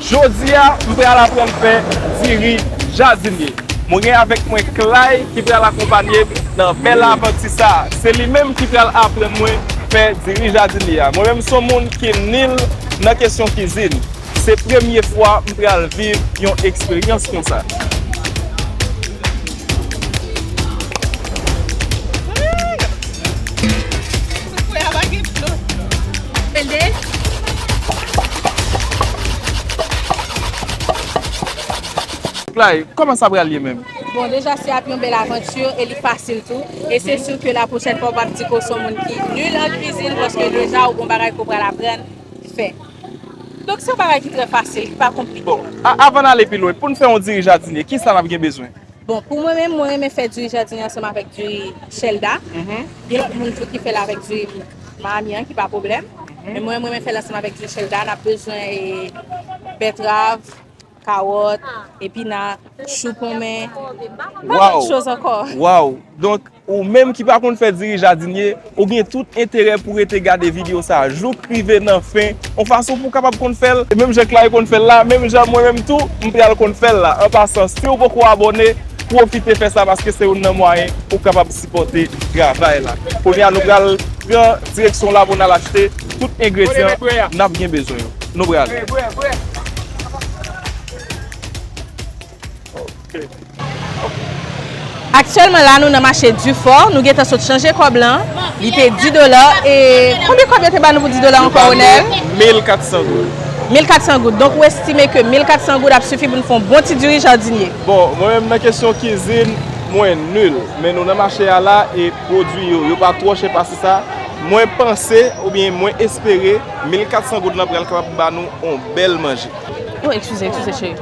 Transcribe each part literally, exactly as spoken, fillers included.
Jodi a, m pral aprann fè diri jadinye. Mwen gen avèk mwen Clay ki pral akonpanye m nan bèl avanti sa a. Se li menm ki pral aprann mwen fè diri jadinye a. Mwen menm se yon moun ki nil nan kesyon kizin. Se premye fwa m pral viv yon eksperyans konsa. Clay, kòman sa pral ye menm? Bon, deja, se ap yon bèl avanti e li fasil tou. E se si ke la pwochèn fwa, w p ap di ke w se yon moun ki nil an kizin, paske deja, ou gen bagay ke w pral aprann fè. Donk, se yon bagay ki trè fasil, ki pa konplike. Bon, a- avan n ale pi lwen, pou n fè yon diri jadinye, ki sa n ap gen bezwen? Bon, pou mwen menm, mwen renmen fè diri jadinye ansanm avèk diri Shelda. Mhm. Gen lòt moun tou ki fè l avèk diri Miami an, ki pa pwoblèm. Mhm. Men mwen, mwen renmen fè l ansanm avèk diri Shelda. N ap bezwen, e, bètrav, kawòt, epina, chou ponmen, pa lòt choz ankò. Waw! Donk, ou menm ki pa konn fè diri jadinye, ou gen tout enterè pou rete gade videyo sa a jouk rive nan fen, yon fason pou w kapab konn fè l. E menm jan Clay konn fè l la, menm jan mwen menm tou, m pral konn fè l la. An pasan, si w poko abòne, pwofite fè sa paske se youn nan mwayen pou w kapab sipòte travay la. Kounye a, nou pral pran direksyon la pou n al achte tout engredyan n ap gen bezwen yo. Nou prale. Aktyèlman la, nou nan mache Difò. Nou gentan sot chanje kòb lan. Li te dis dola. E konbyen kòb yo te ba nou pou dis dola ankò, Ronel? Mil kat san goud. Mil kat san goud. Donk, ou estime ke mil kat san goud ap sifi pou n fè yon bon ti diri jadinye? Bon, mwen menm nan kesyon kizin, mwen nil. Men nou nan mache a la, e pwodui yo, yo pa twò chè pase sa. Mwen panse, oubyen mwen espere, mil kat san goud lan pral kapab ba nou yon bèl manje. Oh, eskize, eskize, cheri.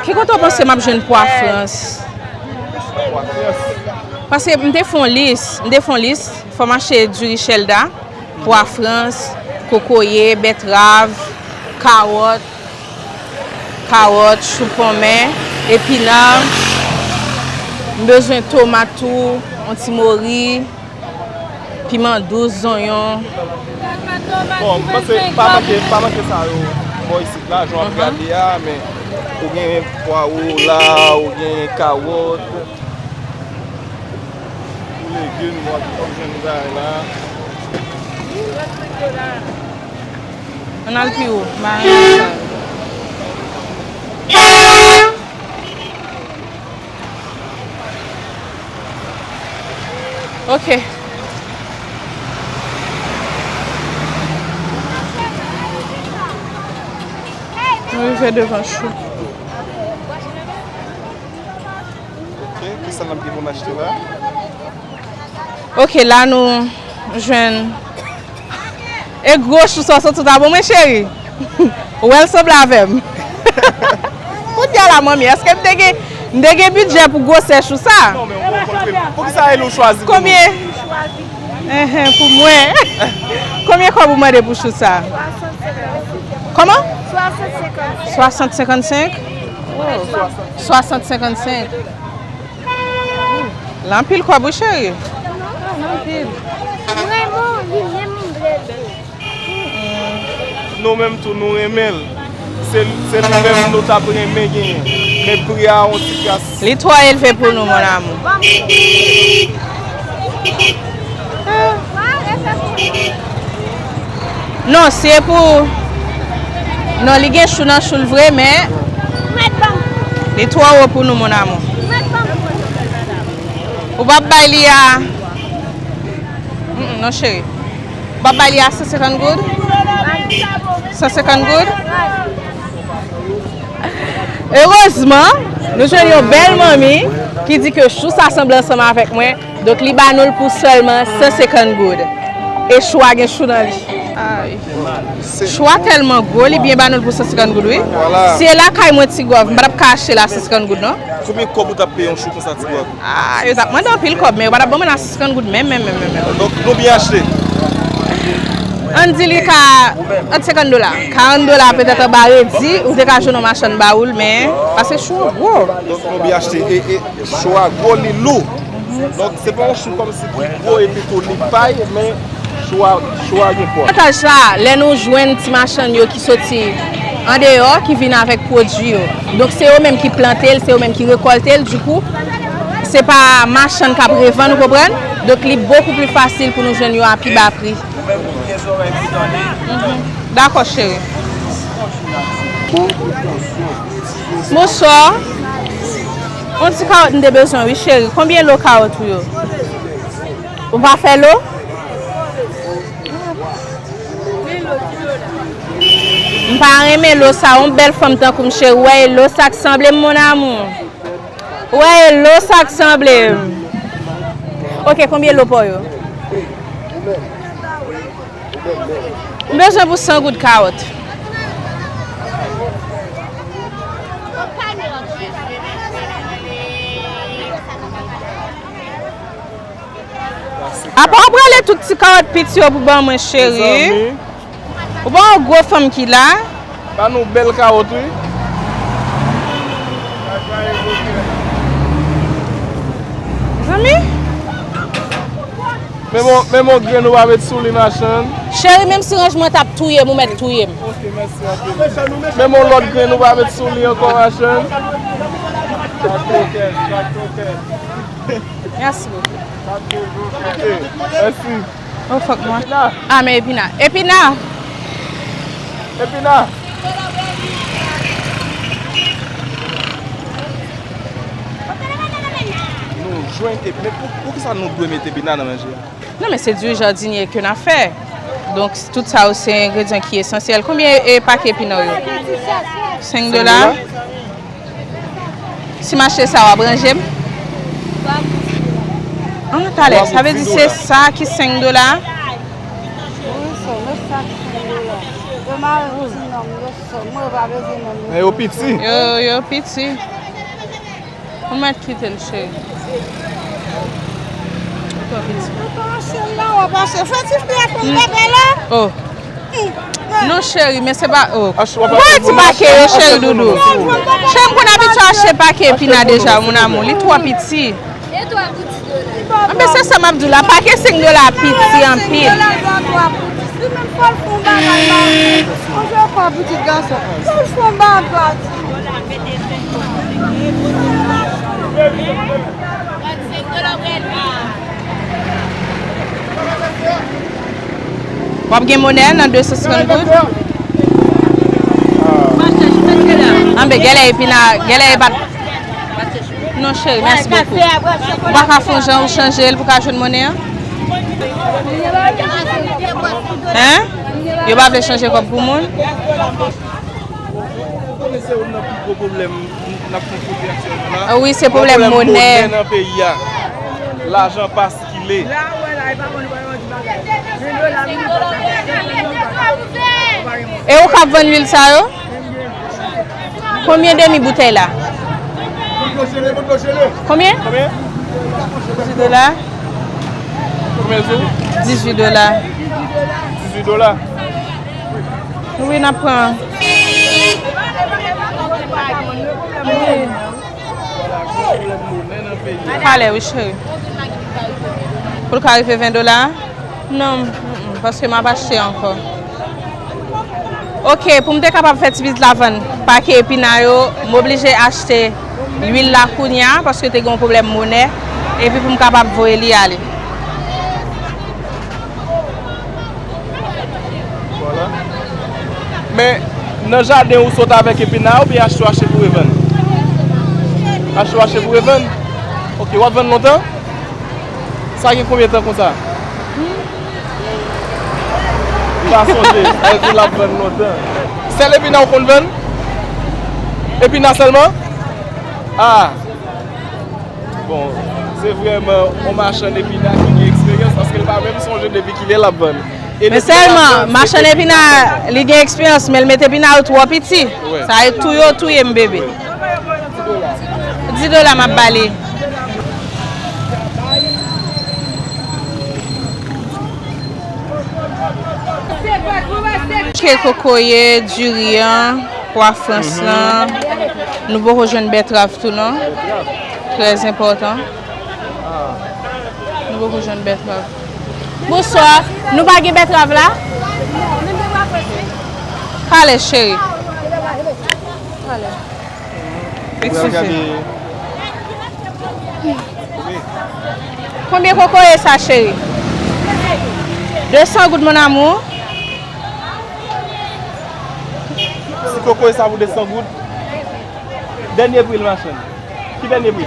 Ki kote w panse m ap jwenn pwa Frans? Pwa Frans? Paske m te fè yon lis, m te fè yon lis, fò m achte diri Shelda, pwa Frans, kokoye, bètrav, kawòt, kawòt, chou ponmen, epina. M bezwen tomat tou, yon ti mori. Piman dous, zonyon. Bon, m panse pa manke, pa manke sa yo bò isit la, jan w ap gade a, men ou gen pwawo la, ou gen kawòt, pou legim, w ap, w ap jwenn bagay la. Ann al pi wo, m pa renmen sa yo. Ok. Nou rive devan chou. Ok, kisa n ap gen pou n achte la? Ok, la nou jwenn. E gwo chou sa w sot sou tab ou, mwen, cheri? Ou wè l sanble avè m. Kounye a la, manmi, èske m te gen, m te gen bidjè pou gwosè chou sa? Non, men ou konprann ke, poukisa e li w chwazi pou nou? Konbyen? Enhen, pou mwen. Konbyen kòb ou mande pou chou sa? Kòman? Swasant senkannsenk. Swasant senkannsenk? Oh. Swasant senkannsenk. L anpil kòb wi, cheri. L anpil. M renmen w, li menm m vle l. Nou menm tou, nou renmen l. Se, se li menm nou t ap renmen genyen. Men pri a yon ti kras. Li twò elve pou nou, mon amour. Non, se pou, non, li gen chou nan chou l vre, men li twò wo pou nou, mon amour. Ou p ap bay li a, mm, non, cheri. W ap bay li a san senkant goud? San senkant goud? Erezman, nou jwenn yon bèl manmi ki di ke chou sa sanble ansanm avèk mwen, donk li ba nou l pou sèlman san senkant goud. E chou a gen chou nan li. Ay. Chou a tèlman gwo, li byen ba nou l pou san senkant goud, wi. Si e lakay mwen, Ti Gòv, m pa t ap ka achte l a san senkant goud, non. Konbyen kòb ou t ap peye yon chou konsa, Ti Gòv? Ah, yo t ap mande anpil kòb, men yo pa t ap ban mwen nan san senkant goud menm, menm, menm, menm, menm. Donk, nou byen achte. Ann di li ka, ant senkant dola, karant dola petèt anba redi, ou te ka jwenn yon machann ba ou l, men, paske chou an gwo. Donk, nou byen achte. E, e, chou a gwo, li lou. Donk, se pa yon chou kòmsi ki gwo epi tou li pay, men chou a, chou a gen pwa. Avantaj sa, lè nou jwenn ti machann yo ki soti andeyò ki vin avèk pwodui yo. Donk, se yo menm ki plante l, se yo menm ki rekòlte l. Dikou, se pa machann k ap revann, ou konprann? Donk, li bokou pli fasil pou nou jwenn yo a pi ba pri. Ou menm ki gen zòrèy pou tande. Dakò, cheri. Bonswa. Yon ti kawòt m te bezwen, wi, cheri. Konbyen lo kawòt ou yo? Ou pa fè lo? M pa renmen lo sa, yon bèl fanm tankou m, cheri. Ou wè e lo sa k sanble m, mon amour. Ou wè e lo sa k sanble m. Ok, konbyen lo pa w yo? M bezwen pou san goud kawòt. Apa w prale tout ti kawòt piti yo pou ban mwen, cheri? Ou pa yon gwo fanm ki la? Ba nou bèl kawòt, wi. Zanmi? Menm yon, menm yon grenn ou pa met sou li, machann. Cheri, menm si ranj mwen t ap touye m, ou mèt touye m. Ok, mèsi anpil. Menm yon lòt grenn ou pa met sou li ankò, machann. Chak kokèt, chak kokèt. Mèsi bokou. Mèsi. Oh, fuck mwen. Epina. Ah, men Epina. Epina! Epina! Nou jwenn Epina. Men pou, poukisa nou dwe met Epina nan manje a? Non, men se diri jardinier ke n ap fè. Donk, tout sa yo se engredyan ki esansyèl. Konbyen, e, pake epina w yo? Senk dola. Senk dola? Si m achte sa, w ap ranje m? Ah, talè. Sa vle di se sa ki senk dola? Wi, sè, men sa ki senk dola. Yo mare ti nonm, yo sè, mwen yo pa bezwen nonm yo. Men yo piti. Yo, yo piti. Ou mèt kite l, cheri. Ou twò piti. Ou pa achte l la, w ap achte. Fè ti fi a konn bebe la. Oh. Non, cheri, men se pa, oh. Pran ti pake yo, cheri doudou. Cheri, m konn abitye achte pake epina deja, mon amour. Li twò piti. Anben, se sa m ap di w la. Pake senk dola piti anpil. Li menm fò l fè yon bagay la. Sonje w pa pitit gason. Fò l fè yon bagay. W ap gen monè nan de san senkant goud? Anben, genlè epi n a, genlè e pa t. Non, cheri, mèsi bokou. Ou pa ka fè yon jan ou chanje l pou ka jwenn monè an? Hein? Yo pa vle chanje kòb pou moun? Ou konnen se youn nan pi gwo pwoblèm n ap konfwonte aktyèlman la. Ah wi, se pwoblèm monè. Pwoblèm monè nan peyi a. Lajan pa sikile. E ou k ap vann lwil sa yo? Konbyen demi boutèy la? Konbyen? Konbyen? Dizwit dola. Konbyen sou? Dizwit dola. Dizwit dola. Wi, n ap pran. Wi. Talè, wi, cheri. Pou l ka rive ven dola? Non, mm, mm, paske m ap achte ankò. Ok, pou m te kapab fè ti pitit la vann pake epina yo, m oblije achte lwil la kounye a, paske te gen yon pwoblèm monè, epi pou m kapab voye li ale. Vwala. Men, nan jaden ou sot avèk epina a, oubyen achte w achte pou revann? Achte w achte pou revann? Ok, w ap vann lontan? Sa gen konbyen tan konsa? M pa sonje. Sa vle di l ap vann lontan. Sèl epina ou konn vann? Epina sèlman? Ah! Bon, se vrèman yon machann epina ki gen eksperyans, paske l pa menm sonje depi kilè l ap vann. Men sèlman, machann epina, li gen eksperyans, men l met epina yo twò piti. Sa e tou yo touye m, bebe. Dis dola m ap ba li. Ke kokoye, diri an, pwa frans lan. Nou poko jwenn bètrav tou non. Trè enpòtan. Nou poko jwenn bètrav. Bonswa. Nou pa gen bètrav la? Talè, cheri. Eskize. Konbyen kokoye sa, cheri? De san goud, mon amour. Si kokoye sa pou de san goud, dènye pri l, machann. Ki dènye pri?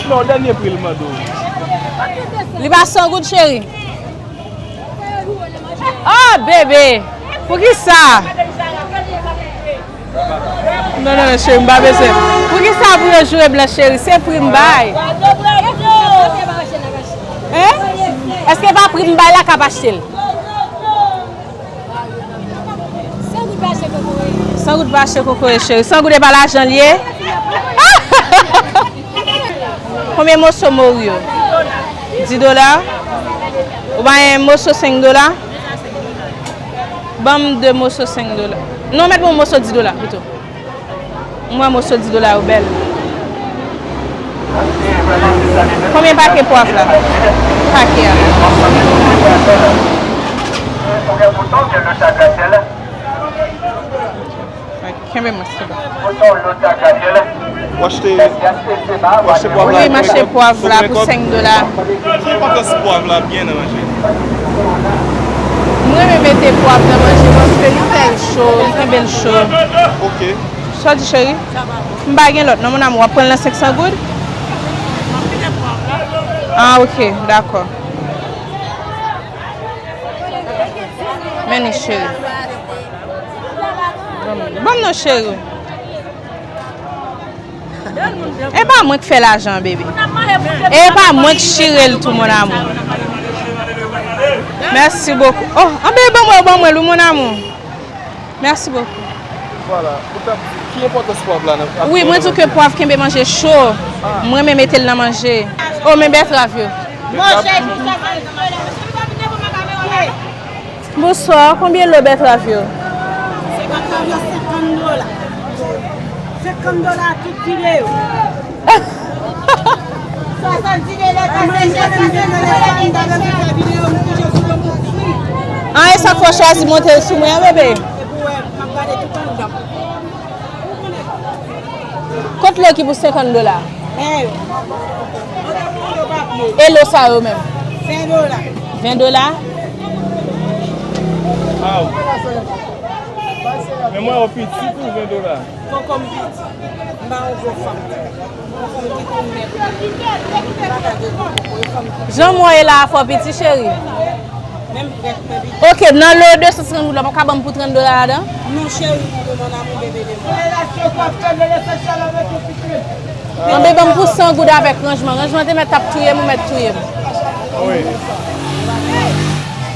Non, dènye pri l mande w. Li pa san goud, cheri? Oh, bebe! Poukisa? Non, non, non, cheri, m pa bezwen. Poukisa pou yo joure blan, cheri? Se pri m bay. Hein? Èske pa pri m bay la k ap achte l? San goud pa achte kokoye, cheri. San goud e pa lajan l ye? Konbyen moso mori yo? Dis dola? Ou pa gen moso senk dola? Ban m de moso senk dola. Non, mèt ban m moso dis dola pito. M wè moso dis dola yo bèl. Konbyen pake pwav la? Pake a. Kenbe mwen, silvouplè. W achte, w achte pwav la? Wi, m achte pwav la pou senk dola. Ki enpòtans pwav la byen nan manje? Mwen renmen mete pwav nan manje paske li fè l cho, li kenbe l cho. Ok. Sa w di, cheri? M pa gen lòt non, mon amour. W ap pran l nan senk san goud? Ah, ok, dakò. Men li, cheri. Ban m, ban m non, cheri. E pa mwen k fè lajan, bebe. E pa mwen k chire l tou, mon amour. Merci beaucoup. Oh, anben ban mwen, ban mwen l wi, mon amour. Merci beaucoup. Voilà. Ou t ap di, ki enpòtans pwav la nan... Wi, mwen di w ke pwav kenbe manje cho. Mwen renmen mete l nan manje. Oh, men bètrav yo. Bètrav. Bonswa, konbyen lo bètrav yo? Bètrav yo senkant dola. Senkant dola tout filet yo. An, e sa k fè w chwazi monte l sou mwen an, bebe? Kot lo ki pou senkant dola? E lo sa yo menm? Ven dola. Ven dola? Aw. Men mwen yo piti pou ven dola. Kòkòm piti. M pa yon gwo fanm. Yon fanm ki konn mèt. M pa ka gen gwo koko, yon fanm ki... Jan m wè la a fò piti, cheri. Menm prèt mwen piti. Ok, nan lo de san senkant goud la, w pa ka ban m pou trant dola ladan? Non, cheri, mon amour, bebe de mwen. Anben, ban m pou san goud avèk ranjman. Ranjman te mèt ap touye m, ou mèt touye m. Wi.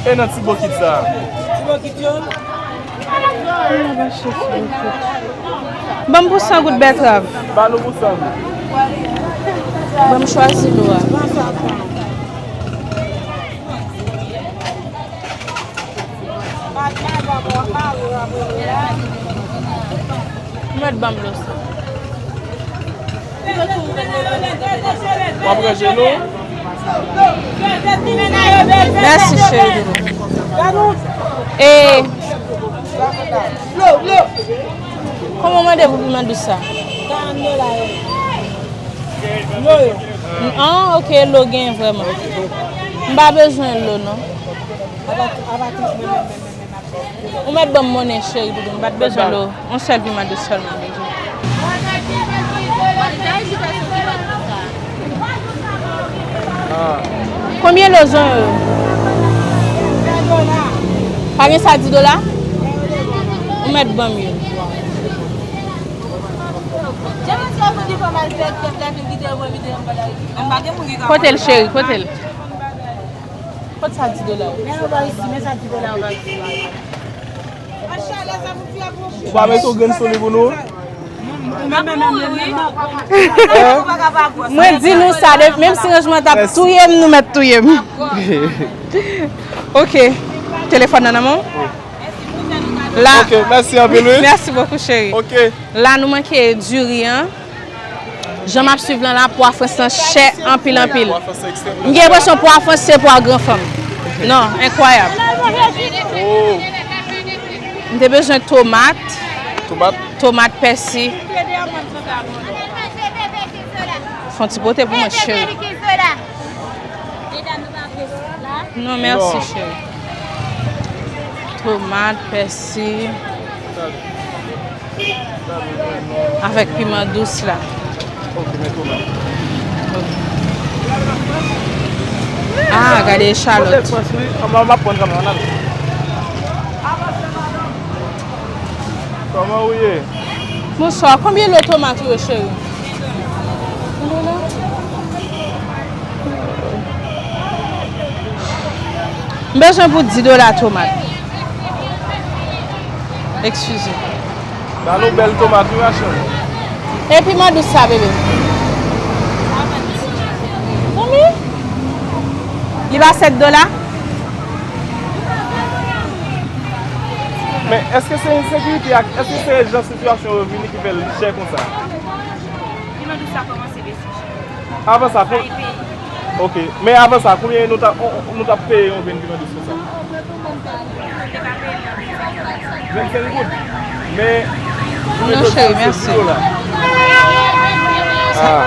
E nan ti bokit sa a? Ti bokit yo? Ban m pou san goud bètrav. Ba nou pou san goud. Ban m chwazi lo a. Ou mèt ban m lo sa. W ap ranje nou? Mèsi, cheri doudou. E, kòman w mande pou piman dous sa? Karant dola yo. Lo yo. An, ok, lo gen vrèman. M pa bezwen lo, non. Apa, apa, tout mwen menm, menm, menm, menm. Ou mèt ban m monnen, cheri doudou, m pa t bezwen lo. Yon sèl piman dous sèlman m bezwen. Konbyen lo zonyon yo? Pa gen sa dis dola? Ou mèt ban m yo. Kote l, cheri? Kote l? Kot sa dis dola yo? Men yo ba isi, men sa dis dola yo ba isi. Ou pa mete yon grenn sou li pou nou? Mwen di nou sa, de, menm si ranjman t ap touye m, nou mèt touye m. Ok. Telefòn nan nan men w? La. Ok, mèsi anpil, wi. Merci beaucoup, chérie. Ok. La, nou manke diri an. Jan m ap swiv lan la, pwa frans lan chè anpil, anpil. M gen enpresyon pwa frans se pwa gran fanm. Non, enkwayab. M te bezwen tomat. Tomat. Tomat, pèsi. Fè yon ti pote pou mwen, cheri. Non, mèsi, cheri. Tomat, pèsi. Avèk piman dous la. Ok, men tomat. Ah, gade echalòt. Mwen, mwen ap pran kanmenm, ann ale. Kòman ou ye? Bonswa, konbyen lo tomat ou yo, cheri? M bezwen pou dis dola tomat. Eskize. Ba nou bèl tomat, wi, machann. E piman dous sa, bebe? Zanmi? Li pa sèt dola? Men èske se ensekirite ak èske se jan sitiyasyon yo vini ki fè l chè konsa? Piman dous sa kòmanse bese chè. Avan sa, kon... Ok. Men avan sa, konbyen nou t ap, nou t ap peye yon grenn piman dous konsa? Vennsenk goud. Men... Non, cheri, mèsi. Ah.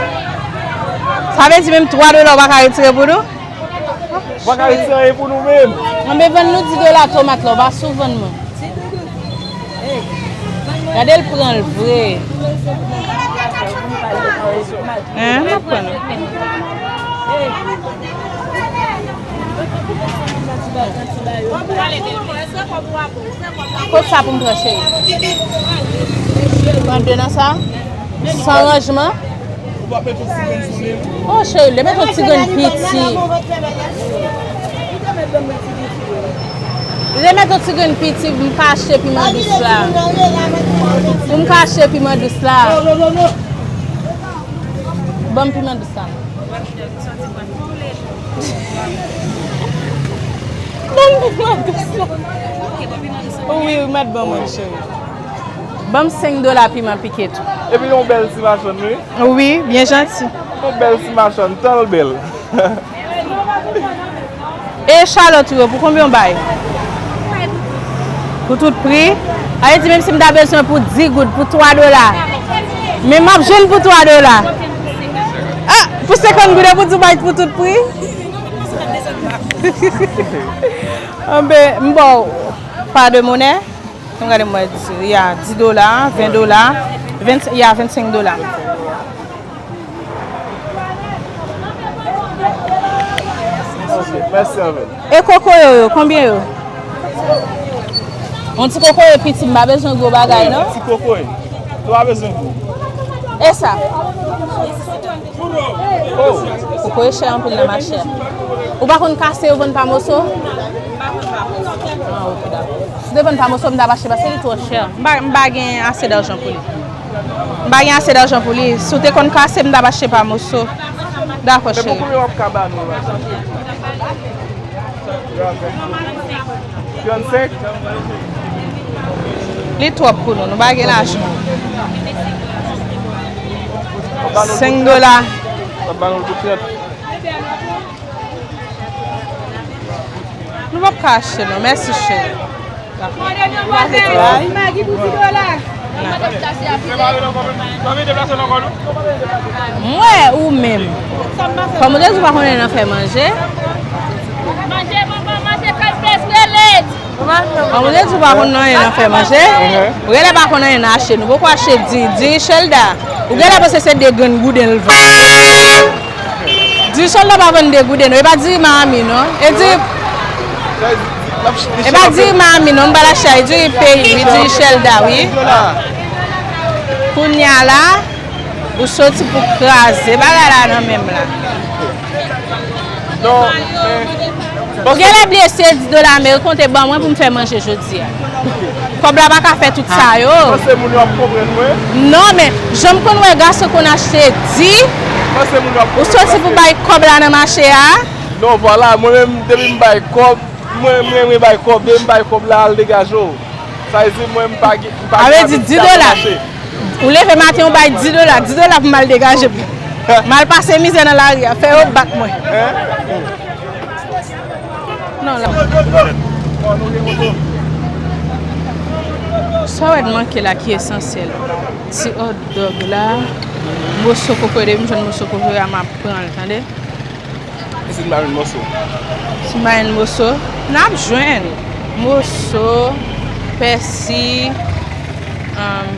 Sa vle di menm twa dola ou pa ka retire pou nou? Ou pa ka retire anyen pou nou menm. Ann, men vann nou dis dola tomat la, ou pa sou vann mwen. Gade l pran l vre. Hein, m ap pran l. Kot sa pou m pran, cheri? Pran de nan sa? San ranjman? Oh, cheri, li met yon ti grenn piti. Li met yon ti grenn piti, m kache piman dous la. Pou m kache piman dous la. Ban m piman dous la. Ban m piman dous la. Wi, wi, mèt ban mwen, cheri. Ban m senk dola piman pike tou. Epi yon bèl ti machann, wi. Wi, byen janti. Yon bèl ti machann, tan l bèl. E echalòt ou yo, pou konbyen w bay? Pou tout pri? Sa vle di, menm si m ta bezwen pou dis goud, pou twa dola, men m ap jwenn pou twa dola. Ah, pou senkant goud, epi w di w bay pou tout pri? Anben, m ba w pa de monè. Ann gade mwen, ya, dis dola, ven dola, ven, ya, vennsenk dola. Ok, mèsi anpil. E kokoye yo, konbyen yo? Yon ti kokoye piti, m pa bezwen gwo bagay, non? Ti kokoye. Nou pa bezwen gwo. E sa? Oh. Kokoye chè anpil nan mache a. Ou pa konn kase yo vann pa moso? Ah, ok, dakò. Si w te vann pa moso, m t ap achte paske li twò chè. M pa, m pa gen ase dajan pou li. M pa gen ase dajan pou li. Si w te konn kase, m t ap achte pa moso. Dakò, cheri. Men pou konbyen w ap ka ba nou la? Trannsenk? Li twòp pou nou, nou pa gen lajan. Senk dola. W ap ba nou l pou trant. Nou p ap ka achte non, mèsi cheri. Mwen ou menm? Kòm ou te di ou pa konn anyen nan fè manje. Kòm ou te di ou pa konn anyen nan fè manje. Ou genlè pa konn anyen nan achte. Nou poko achte diri, diri Chelda. Ou genlè panse se de grenn gouden l vann. Diri Chelda pa vann de gouden non. E pa diri Miami non. E diri E pa diri Miami non, m pa l achte a, e diri peyi, wi, diri Chelda, wi. Kounye a la, ou soti pou kraze bagay la nan men m la. Non, men... Ou genlè bliye se dis dola ameriken w te ban mwen pou m fè manje jodi a. Kòb la pa ka fè tout sa yo. Panse moun yo ap konprann mwen. Non, men jan m konn wè gason konn achte di, ou soti pou bay kòb la nan mache a. Non, vwala, mwen menm, depi m bay kòb, mwen, mwen renmen bay kòb, depi m bay kòb la, al degaje w. Sa vle di, mwen, m pa gen, m pa gen abitid al nan mache. Ou leve maten, ou bay dis dola, dis dola pou m al degaje m. M al pase mizè nan lari a, fè yo bat mwen. Hein? Non, la. Sa w wè n manke la ki esansyèl. Ti hot dog la, moso kokoye, depi m jwenn moso kokoye a, m ap pran l, tande. Isit m pa jwenn moso. Si m pa jwenn moso, n ap jwenn moso, pèsi, um,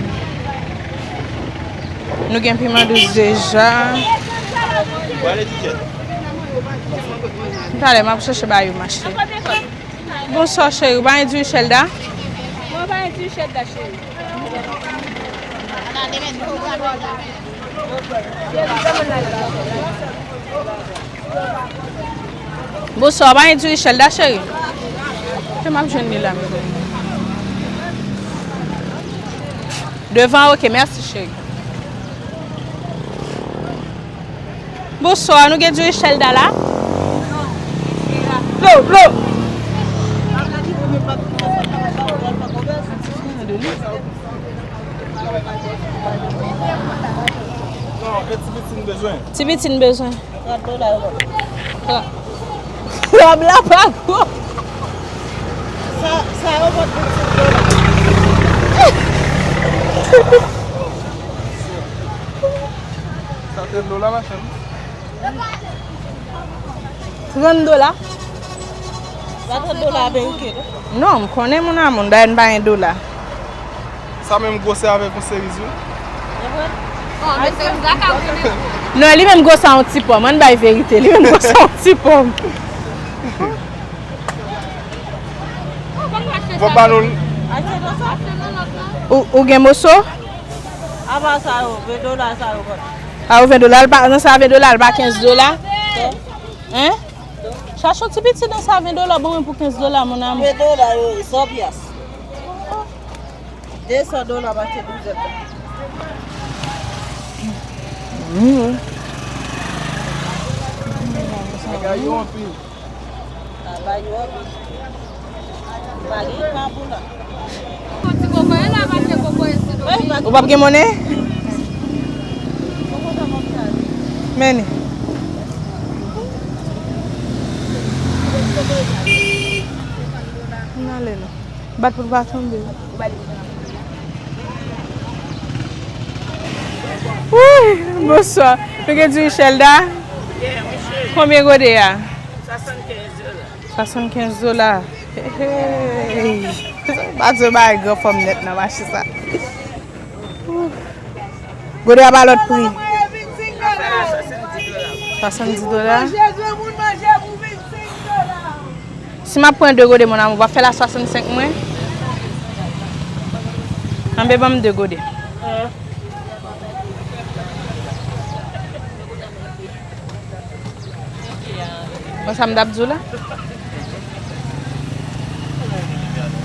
nou gen piman dous deja. Talè, m ap chèche ba yo mache. Bonswa, cheri. Ou pa gen diri Chelda? Mwen pa gen diri Chelda, cheri. Bonswa, ou pa gen diri Chelda, cheri? Ke m ap jwenn li la, mezanmi. Devan, ok, mèsi, cheri. Bonswa, nou gen diri Chelda la? Plo, plo! Non, e ti piti n bezwen. Ti piti n bezwen. Trant dola yo. Tra- Rab la pa gwo. Sa, sa yo vant vennsenk dola. Sa trant dola, machann. Trant dola? Sa trant dola ameriken, non? Non, m konnen, mon amour, dayè n pa gen dola. Sa menm gwosè avèk yon seriz, wi. Non, li menm gwosè a yon ti pòm. Ann bay verite, li menm gwosè a yon ti pòm. Fò ba nou l. Ou, ou gen moso? Apa sa yo, ven dola sa yo, bon. A, ven dola, l pa, nan sa ven dola, l pa kenz dola? Hein? Chache yon ti piti nan sa ven dola, bon, mwen pou kenz dola, mon amour. Ven dola yo, san pyès. Desan dola mache douzèt la. Bagay yo anpil. Bagay yo anpil. Bagay pa pou la. Ou p ap gen monnen? Men li. N ale non. Bat pou l pa tonbe. Wouy, bonswa. Nou gen diri Chelda? Konbyen gode a? Swasannkenz dola. Swasannkenz dola. Hey, hey. Pa di yo bay granfòm nèt nan mache sa. Gode a pa lòt pri. Swasanndis dola. Si m ap pran de gode, mon amour, w ap fè l a swasannsenk mwen? Anben, ban m de gode. Bon, sa m t ap di w la?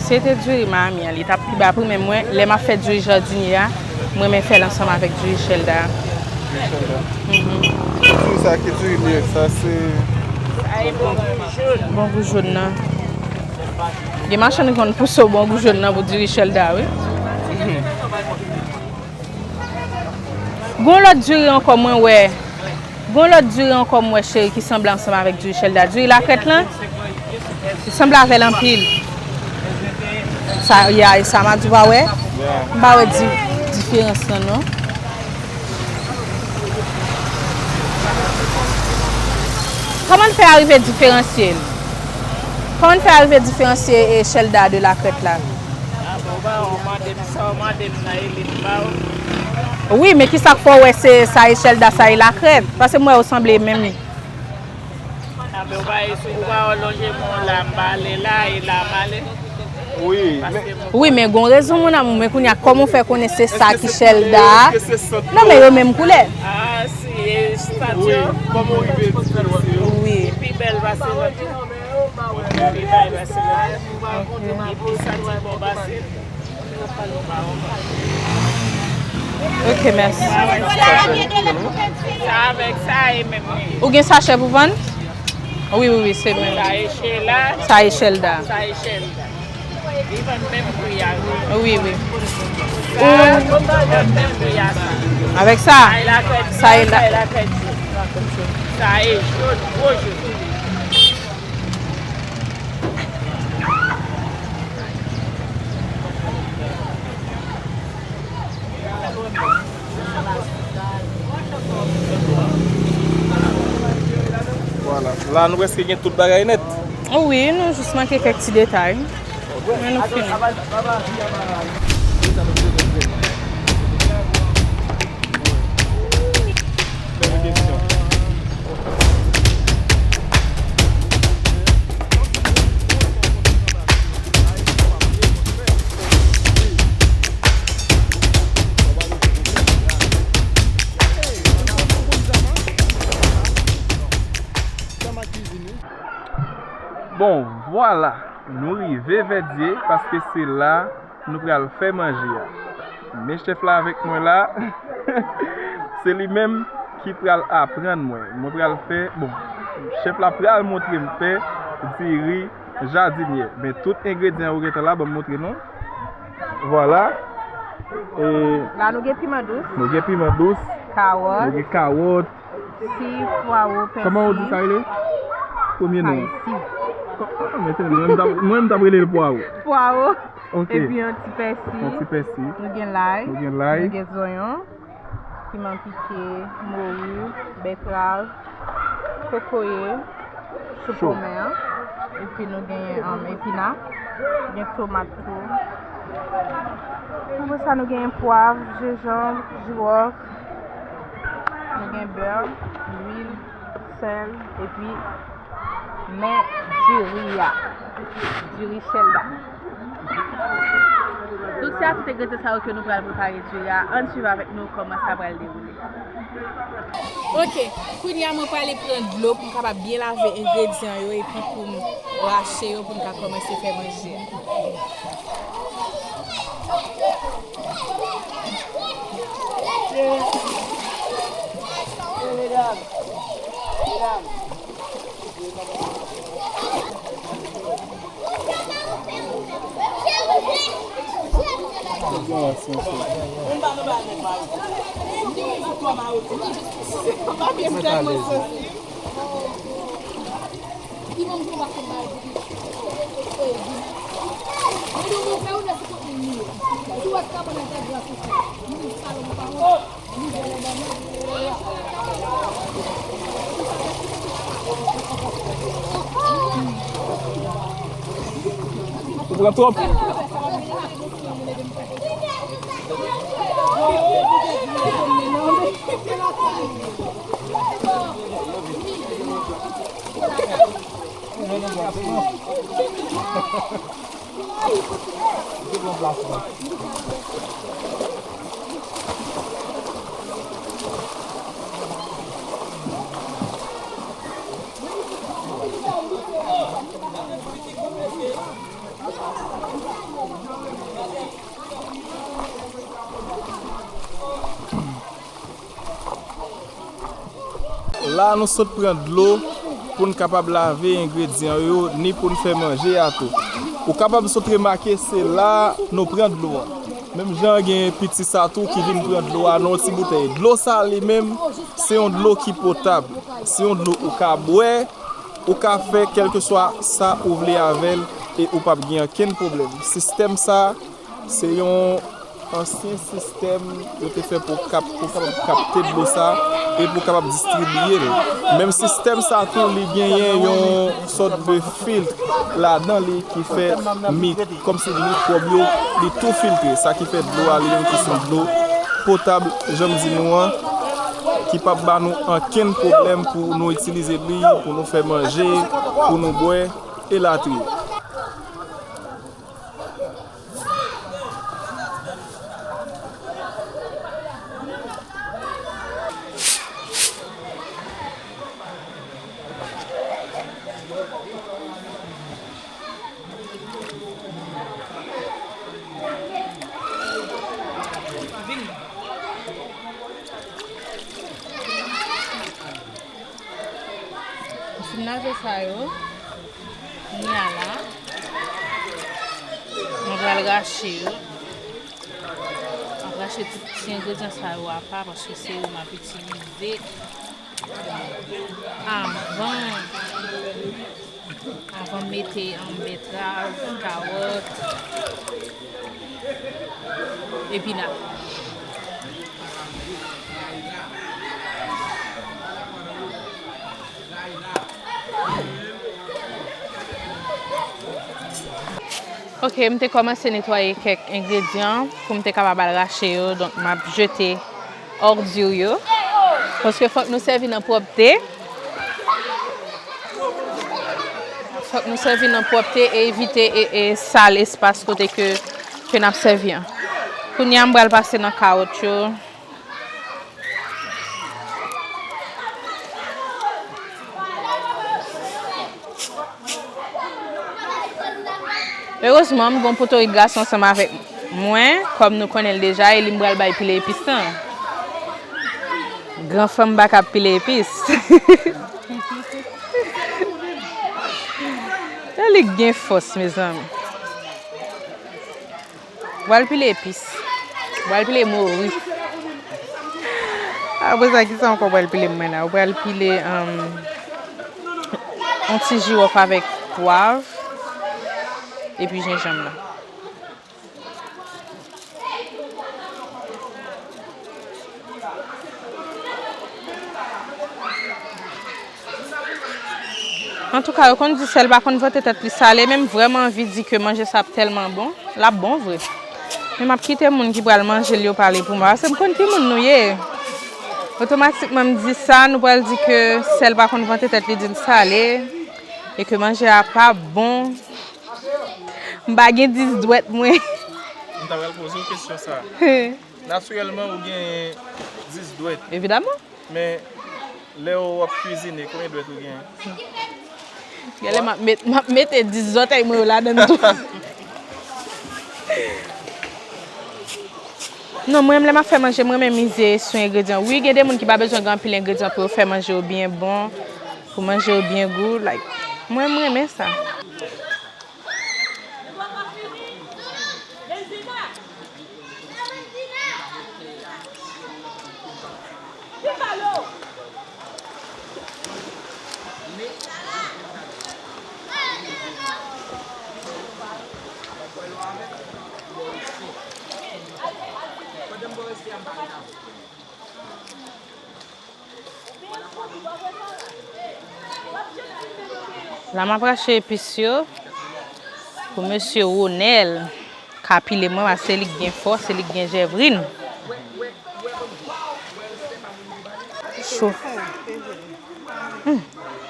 Si se te diri Miami an, li t ap pi ba pri, men mwen, lè m ap fè diri jadinye a, m renmen fè l ansanm avèk diri Chelda a. Diri Chelda. Mhm. Diri sa ki diri li ye, sa se. Sa e bon gou jòn. Bon gou jòn nan. Gen machann ki konn pouse w bon gou jòn nan pou diri Chelda, wi. Mhm. Gon lòt diri ankò mwen wè. Gon lòt diri ankò mwen wè, cheri, ki sanble ansanm avèk diri Chelda. Diri lakrèt lan, li sanble avè l anpil. Sa, ya, e sa, m a di w pa wè. M pa wè di, diferans lan, non. Kòman n fè arive diferansye l? Kòman n fè arive diferansye, e, Chelda de lakrèt la? Ah, bon, ou pa wè, ou mande m sa, ou mande m nan, e li m ba ou. Wi, men kisa k fè w wè se sa e Chelda, sa e lakrèt? Paske m wè yo sanble menm. Ah, men ou pa, ou pa wè lonje men w la, m ba ale la, e la m ale. Wi, men. Wi, men gon rezon, mon amour, men kounye a, kòman w fè konnen se sa ki Chelda a? Non, men yo menm koulè. Ah, si, e stati yo. Wi, kòman w rive diferanse yo? Wi. Li pi bèl pase lòt yo. Li pi bèl pase lòt yo. Li pi santi bon pase l. Ok, mèsi. Sa avèk sa e menm li. Ou gen sachè pou vann? Wi, wi, wi, se menm. Sa e Chelda. Sa e Chelda. Sa e Chelda. Li vann menm pri a, wi. Wi, wi. Sa, li vann menm pri a sa. Avèk sa? Sa e lakrèt, sa e la, sa e lakrèt. Sa e jòn, gwo jòn. La, nou prèske gen tout bagay nèt. Wi, nou jis manke kèk ti detay. Men nou fini. Bon, vwala, nou rive Vèdye, paske se la nou pral fè manje a. Men chèf la avèk mwen la, se li menm ki pral aprann mwen. Mwen pral fè, bon, chèf la pral montre m fè diri jadinyè. Men tout engredyan yo gentan la, ban m montre nou. Vwala. E la nou gen piman dous. Nou gen piman dous. Kawòt. Nou gen kawòt. Si, pwawo, pèsi. Kòman ou di sa rele? Premye non. Ay, si. Kò-, ah, men tande, mwen, m t ap, mwen, m t ap rele l pwawo. Pwawo. Ok. Epi yon ti pèsi. Yon ti pèsi. Nou gen lay. Nou gen lay. Nou gen zonyon. Piman pike, mori, bètrav, kokoye, chou pòmè an. Epi nou gen, um, epina, gen tomat tou. Apre sa, nou gen pwav, jenjanm, jiwòf. Nou gen bè, lwil, sèl, epi men diri a. Diri Shelda. Donk, se a tout engredyan sa yo ke nou pral prepare diri a. Ann swiv avèk nou kòman sa pral dewoule. Ok, kounye a mwen prale pran dlo pou m kapab byen lave engredyan yo epi pou m rache yo pou m ka kòmanse fè manje a. Ou pran twòp. La, nou sot pran dlo pou n kapab lave engredyan yo, ni pou n fè manje a tou. Ou kapab sot remake, se la nou pran dlo a. Menm jan gen piti sa tou ki vin pran dlo a nan yon ti boutèy. Dlo sa li menm, se yon dlo ki potab. Se yon dlo ou ka bwè, ou ka fè kèlkeswa sa ou vle avè l e ou p ap gen okenn pwoblèm. Sistèm sa, se yon ansyen sistèm yo te fè pou kap-, pou kapab kapte dlo sa e pou kapab distribiye l. Menm sistèm sa tou, li genyen yon sòt de filt ladan li ki fè mi-, kòmsi mikwòb yo, li tou filtre. Sa ki fè dlo a, li menm ki se yon dlo potab, jan m di nou an, ki p ap ba nou ankenn pwoblèm pou nou itilize li, pou nou fè manje, pou nou bwè, elatriye. M fin lave sa yo. Kounye a la, mwen pral rache yo. M ap rache tout ti engredyan sa yo apa, paske se yo m ap itilize avan, avan m mete, um, betrav, kawòt, epina. Ok, m te kòmanse netwaye kèk engredyan pou m te kapab al rache yo. Donk, m ap jete òdi yo. Paske fòk nou sèvi nan pwòpte. Fòk nou sèvi nan pwòpte e evite e, e sal espas kote ke, ke n ap sèvi an. Kounye a, m pral pase nan kawòt yo. Erezman, m gon potorik gason ansanm avèk mwen, kòm nou konnen l deja, e li m pral bay pile epis lan. Gran fanm pa ka pile epis. E li gen fòs, mezanmi. Ou pral pile epis. Ou pral pile mori. Apre sa, ki sa ankò ou pral pile mwen la? Ou pral pile, um, yon ti jiwòf avèk pwav epi jenjanm nan. Antouka, yo konn di sèl pa konn vante tèt li sale, men m vrèman anvi di ke manje sa ap tèlman bon, l ap bon vre. Men m ap kite moun ki pral manje l yo pale pou mwen, paske m konn ki moun nou ye. Otomatikman, m di sa, nou pral di ke sèl pa konn vante tèt li di l sale, e ke manje a pa bon. M pa gen dis dwèt mwen. M ta pral poze w kesyon sa. Natirèlman, ou gen dis dwèt. Evidaman. Men, lè w ap kwizine, konbyen dwèt ou gen? Genlè m ap met, m ap mete dis zòtèy mwen yo ladann tou. Non, mwen menm lè m ap fè manje, mwen renmen mize sou engredyan. Wi, gen de moun ki pa bezwen gen anpil engredyan pou yo fè manje yo byen bon, pou manje yo byen gou. Like, mwen, mwen renmen sa. La m ap rache epis yo pou mesye Ronel ka pile mwen, paske se li k gen fòs, se li k gen jèvrin. Cho. Hmm.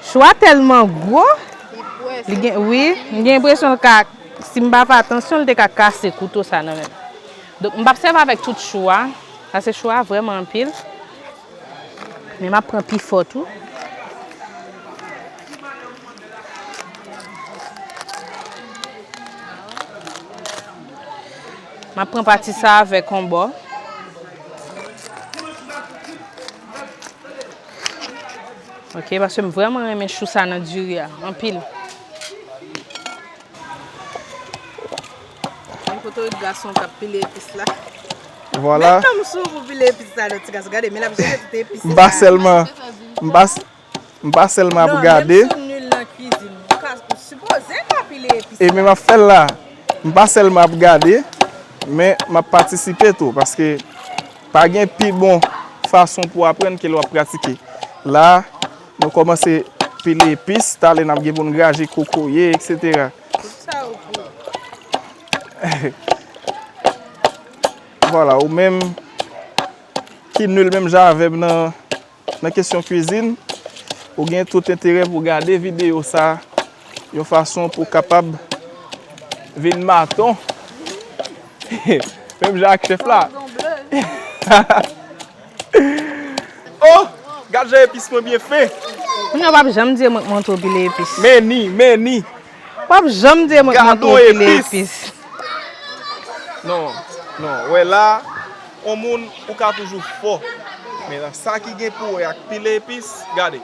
Cho a tèlman gwo. Li gen, wi, m gen enpresyon l ka, si m pa fè atansyon, l te ka kase kouto sa nan men m. Donk, m p ap sèvi avèk tout cho a, paske cho a vrèman anpil. Men m ap pran pi fò tou. M ap pran pati sa avèk yon bò. Ok, paske m vrèman renmen chou sa nan diri a, anpil. Yon potorik gason k ap pile epis la. Vwala. Met tanm sou pou pile epis la, non, ti gason. Gade, men l ap jete tout epis la. M pa sèlman, m pa, m pa sèlman ap gade. Non, menm si w nil nan kwizin, ou ka, ou sipoze ka pile epis la. E men m ap fè l la. M pa sèlman ap gade, men m ap patisipe tou, paske pa gen pi bon fason pou aprann ke lè w ap pratike. La, nou kòmanse pile epis, talè n ap gen pou n graje kokoye, etsetera. Tout sa yo pou. Vwala, ou menm ki nil menm jan avè m nan, nan kesyon kwizin, ou gen tout enterè pou gade videyo sa, yon fason pou w kapab vin maton. Menm jan ak chèf la. Oh! Gad jan epis mwen byen fen. Moun yo p ap janm di mwen k montre w pile epis. Men ni, men ni. W ap janm di mwen k montre w pile epis. Non, non, wè la, yon moun ou ka toujou fò. Men sa ki gen pou wè ak pile epis, gade,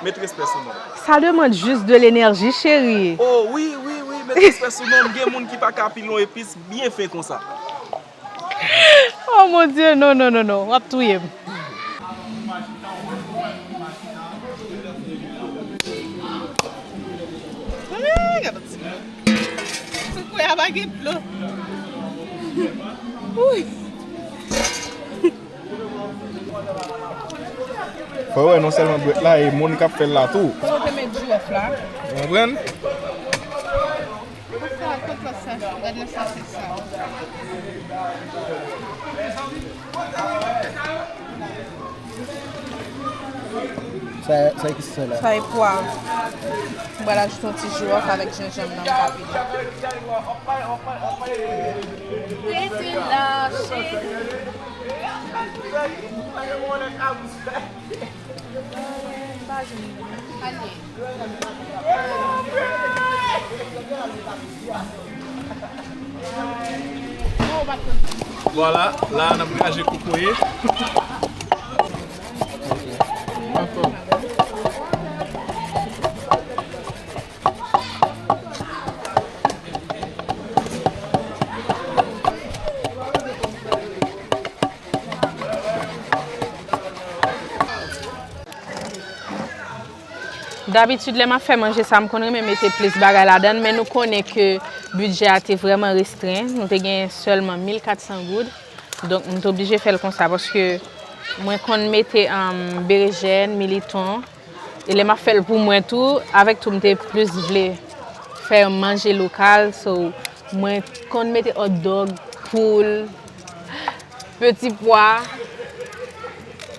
met respè sou non. Ça demande juste de l'énergie, chérie. Oh, wi, wi, wi, met respè sou non. Gen moun ki pa ka pile yon epis byen fen konsa. Oh mon Dieu, non, non, non, non, w ap touye m. Ay, gade ti moun. Sou kwen a pa gen dlo. Wi. Fò w wè non sèlman dwèt la, e moun k ap fè l la tou. Kote w te met jiwòf la? Ou konprann? Sa, kot lòt sachè? Sa, sa ki se la? Sa e pwa. Mwen pral ajoute yon ti jiwòf avèk jenjanm nan, m ka vide. Rete la, cheri. Vwala, la n ap graje kokoye. Dabitid, lè m ap fè manje sa, m konn renmen mete plis bagay ladan l, men nou konnen ke bidjè a te vrèman restren. Nou te gen sèlman mil kat san goud. Donk, m te oblije fè l konsa, paske mwen konn mete, um, berejèn, militon, e lè m ap fè l pou mwen tou, avèk tou, m te plis vle fè yon manje lokal, so, mwen konn mete hot dog, poul, peti pwa,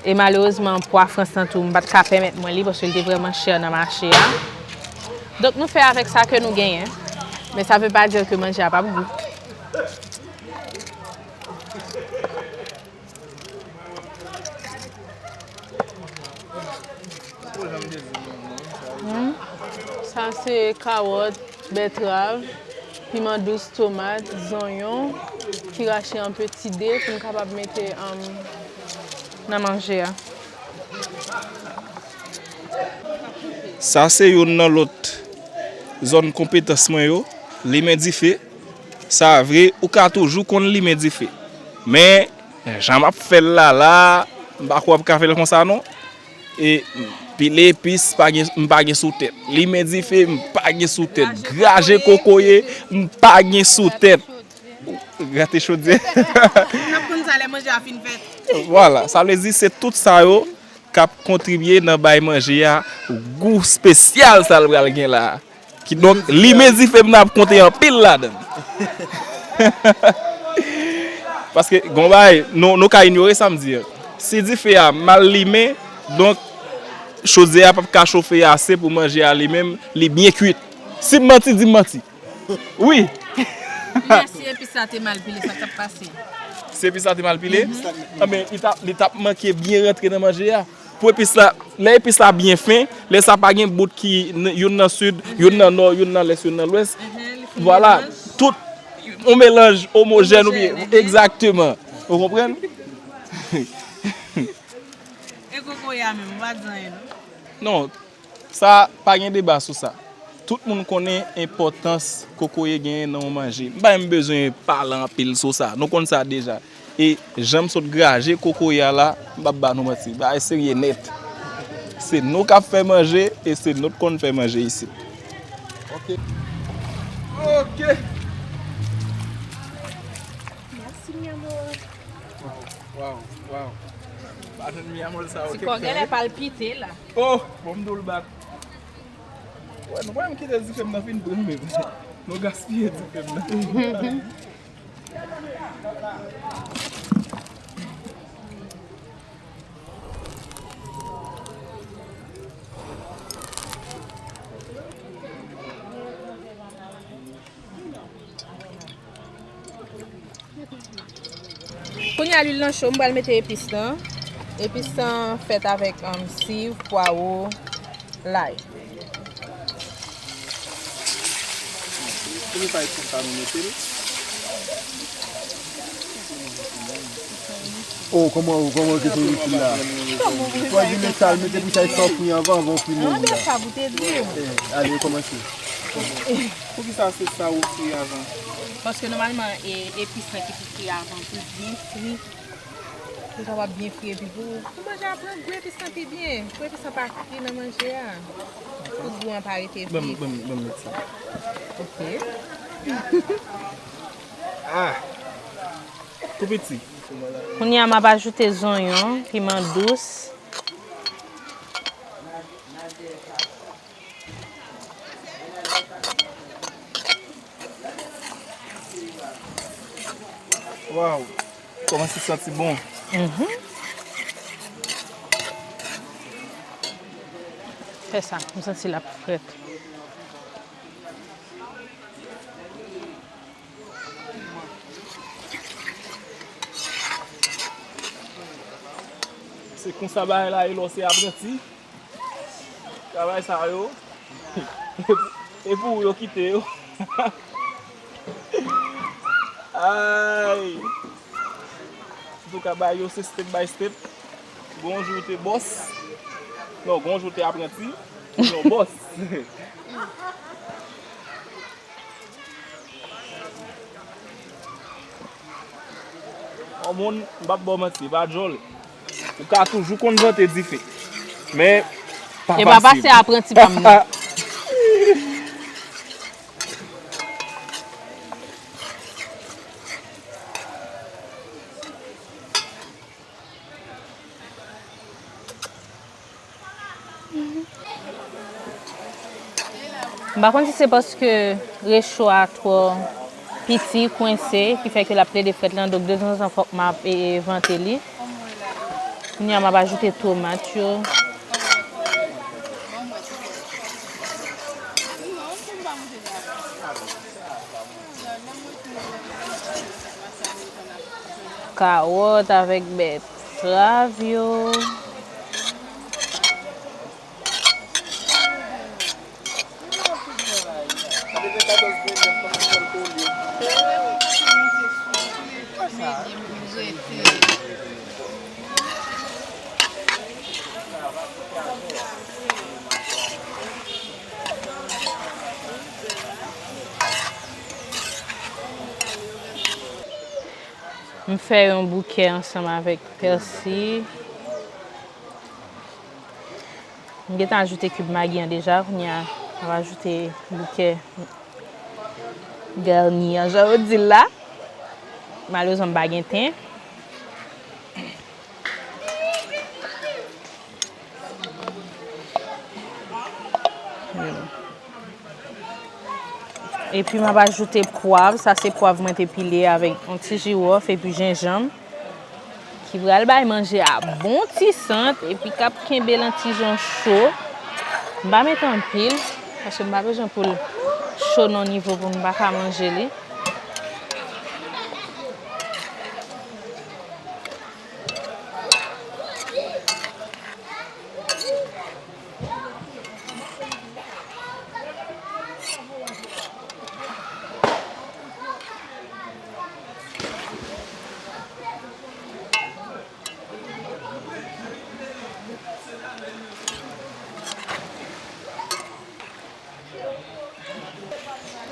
e malerezman, pwa frans lan tou, m pa t ka pèmèt mwen li, paske l te vrèman chè nan mache a. Donk, nou fè avèk sa ke nou genyen, men sa vle pa di ke manje a p ap gou. Hmm. Sa se kawòt, bètrav, piman dous, tomat, zonyon ki rache an peti de pou n kapab mete, um, nan manje a. Sa se youn nan lòt zòn konpetans mwen yo, limen dife. Sa vre, ou ka toujou konn limen dife. Men, jan m ap fè l la, la, m pa kwè w ap ka fè l konsa non. E, pile epis, pa gen, m pa gen sou tèt. Limen dife, m pa gen sou tèt. Graje kokoye, m pa gen sou tèt. Gate chodyè. N ap konn sa lè manje a fin fèt. Vwala, sa vle di se tout sa yo k ap kontribye nan bay manje a gou espesyal sa l pral gen la. Kidonk, limen dife m nan ap konte anpil ladan l. Paske, gon bagay, nou, nou ka inyore sa m di an. Si dife a mal limen, donk, chodyè a p ap ka chofe ase pou manje a li menm, li byen kuit. Si m manti, di m manti. Wi. Men si epis la te mal pile, sa k t ap pase? Si epis la te mal pile? Mhm. Anben, li t ap, li t ap manke byen rantre nan manje a. Pou epis la, lè epis la byen fen, lè sa pa gen bout ki n-, youn nan sid, youn nan nò, youn nan lès, youn nan lwès. Mhm, li fin vwala, melanje. Tout yon melanj omojèn oubyen, omojèn, mhm. Egzakteman. Ou konprann? E kokoye a menm, ou pa di anyen non. Non, sa pa gen deba sou sa. Tout moun konnen enpòtans kokoye genyen nan yon manje. M pa menm bezwen pale anpil sou sa. Nou konn sa deja. E jan m sot graje kokoye a la, m p ap ba nou manti. Bagay serye nèt. Se nou k ap fè manje e se nou k konn fè manje isit. Ok. Ok. Merci, mi amor. Waw, waw, waw. Pardon, mi amor, sa. Ti kò genlè palpite la. Oh, bon, m di w l bak. Wè, nou pa menm kite dife m nan fin pran menm. Nou gaspiye dife m nan. Kounye a lwil lan cho, m pral mete epis lan. Epis lan fèt avèk, um, siv, pwawo, lay. Pou nou pa konsa nou mete l. Oh, kòman, kòman w kite lwil la? Fò di men sa l mete pou sa l fè fri anvan, anvan w fri men lwil la. Mande sa pou te di. Eh, ale, rekòmanse. Poukisa se sa ou fri avan? Paske nòmalman, e, epis lan ki pou fri avan, pou l byen fri. Pou l kapab byen fri epi pou, pou manje a pran gou epis lan pi byen. Pou epis lan pa fri nan manje a. Pou gou an pa rete viv. Ban m, ban m, ban m met sa. Ok. Ah! Tou piti. Kounye a, m ap ajoute zonyon, piman dous. Kòmanse santi bon. Mhm. Fè sa, m santi l ap frèt. Se konsa bagay la ye lè w se apranti. Travay sa yo. E pou ou yo kite yo. Ay. Antouka, bagay yo se step by step. Gon jou w te bòs. Non, gon jou w te apranti. Ou yon bòs. Yon moun, m p ap ba w manti, pa djòl. Ou ka toujou konn vante dife. Men, pa fasil. E pa pase apranti pa m nan. M pa konn si se paske recho a twò piti, kwense, ki fè ke l ap plede frèt lan, donk detanzantan fòk m ap, e, e, vante li. Kounye a m ap ajoute tomat yo. Kawòt avèk bètrav yo. M fè yon boukè ansanm avèk pèsi. M gentan ajoute kib magi an deja, kounye a, m ap ajoute boukè garni an, jan yo di l la. Malerezman, m pa gen ten. Epi m ap ajoute pwav, sa se pwav mwen te pile avèk yon ti jiwòf epi jenjanm, ki pral bay manje a bon ti sant epi k ap kenbe l an ti jan cho. M pa mete anpil, paske m pa bezwen pou l cho nan nivo pou m pa ka manje li.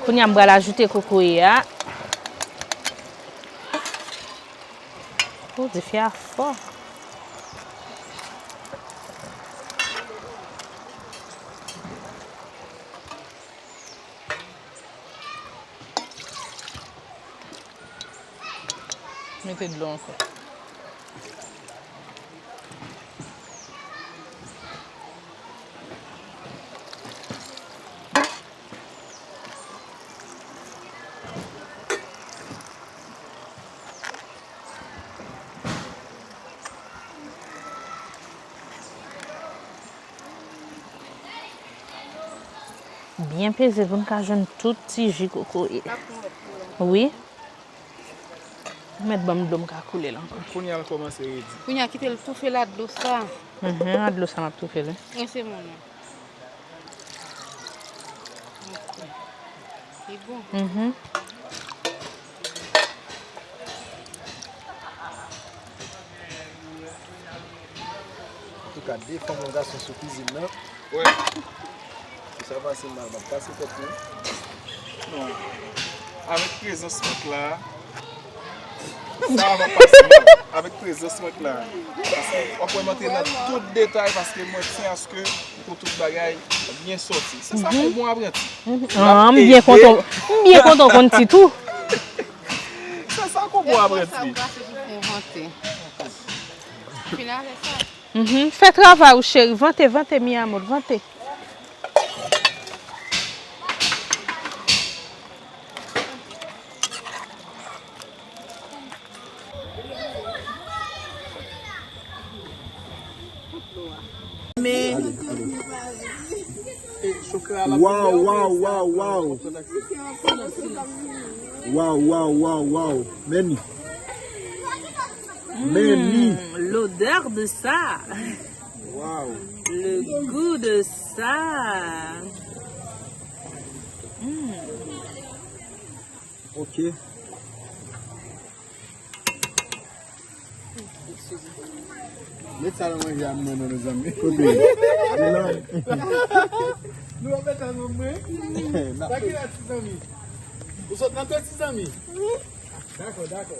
Kounye a, m pral ajoute kokoye a. Ou dife a fò. Mete dlo ankò. Byen peze pou n ka jwenn tout ti ji kokoye. Wi. Ou mèt ban m dlo m ka koule l ankò. Kounye a l kòmanse redi. Kounye a kite l toufe l ak dlo sa. Mhm, ak dlo sa m ap toufe l, wi. Wi, se moun nan. Ok. Li bon. Mhm. Antouka, de fanm, yon gason sou kwizin nan. Wè. Pou sa pase mal, m ap pase tèt mwen. Non. Avèk prezans mwen la, sa va pase mal. Avèk prezans mwen la. Paske w ap wè m antre nan tout detay, paske mwen tyen aske pou tout bagay byen sòti. Se sa k yon bon apranti. Mhm. Ah, m byen kontan, m byen kontan w konn tit ou. Se sa k yon bon apranti. Fin avèk sa. Mhm. Fè travay ou, cheri. Vante, vante, mi amor, vante. Men, waw, waw, waw, waw. Waw, waw, waw, waw. Men li. Men li. Hmm, l'odeur de ça. Waw. Le goût de ça. Hmm. Ok. Met sa nan manje a mwen non, mezanmi. Kote? Nou ap met sa nan mwen. Sa ki la, ti zanmi? Ou sot nan tèt, ti zanmi? Dakò, dakò.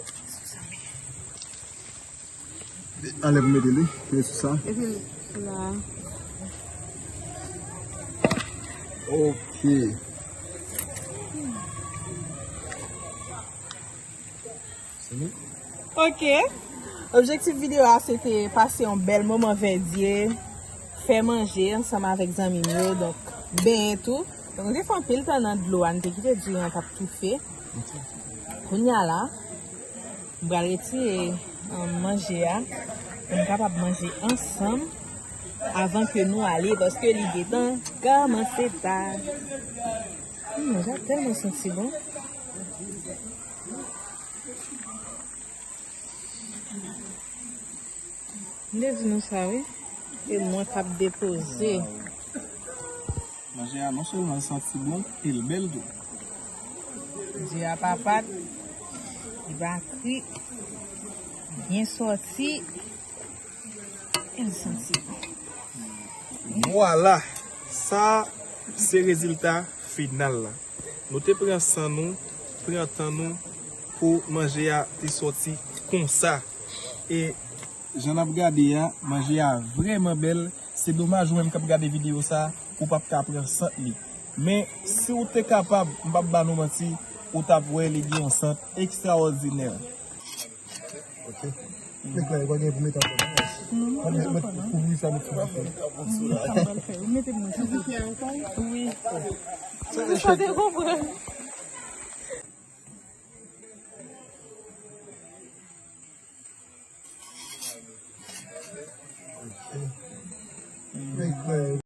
Anlè pou mete li, mete sou sa. Epi sou la. Ok. Se bon? Ok. Objektif videyo a, se te pase yon bèl moman Vèdye, fè manje ansanm avèk zanmi m yo, donk, benyen tou. Donk, nou te fè anpil tan nan dlo a, nou te kite diri an t ap toufe. Kounye a la, m pral retire, um, manje a, pou n kapab manje ansanm avan ke nou ale, paske li gentan kòmanse ta. Hmm, manje a tèlman santi bon. M te di nou sa, wi. E mwen k ap depoze. Manje a non sèlman l santi bon, e l bèl tou. Diri a pa pat, li pa kri, byen sòti, e l santi bon. Vwala, sa se rezilta final la. Nou te pran san nou, pran tan nou pou manje a te sòti konsa. E jan n ap gade a, manje a vrèman bèl. Se domaj ou menm k ap gade videyo sa, ou p ap ka pran sant li. Men, si w te kapab, m p ap ba nou manti, ou t ap wè li gen yon sant ekstrawòdinè. Ok. Nèg la, yo pa gen pou mete ankò non. Non, nou pa mete ankò non. Kouvri sa, met sou dife. Wi, sa m pral fè. Ou mete mwen sou dife ankò? Wi. Sa te konprann.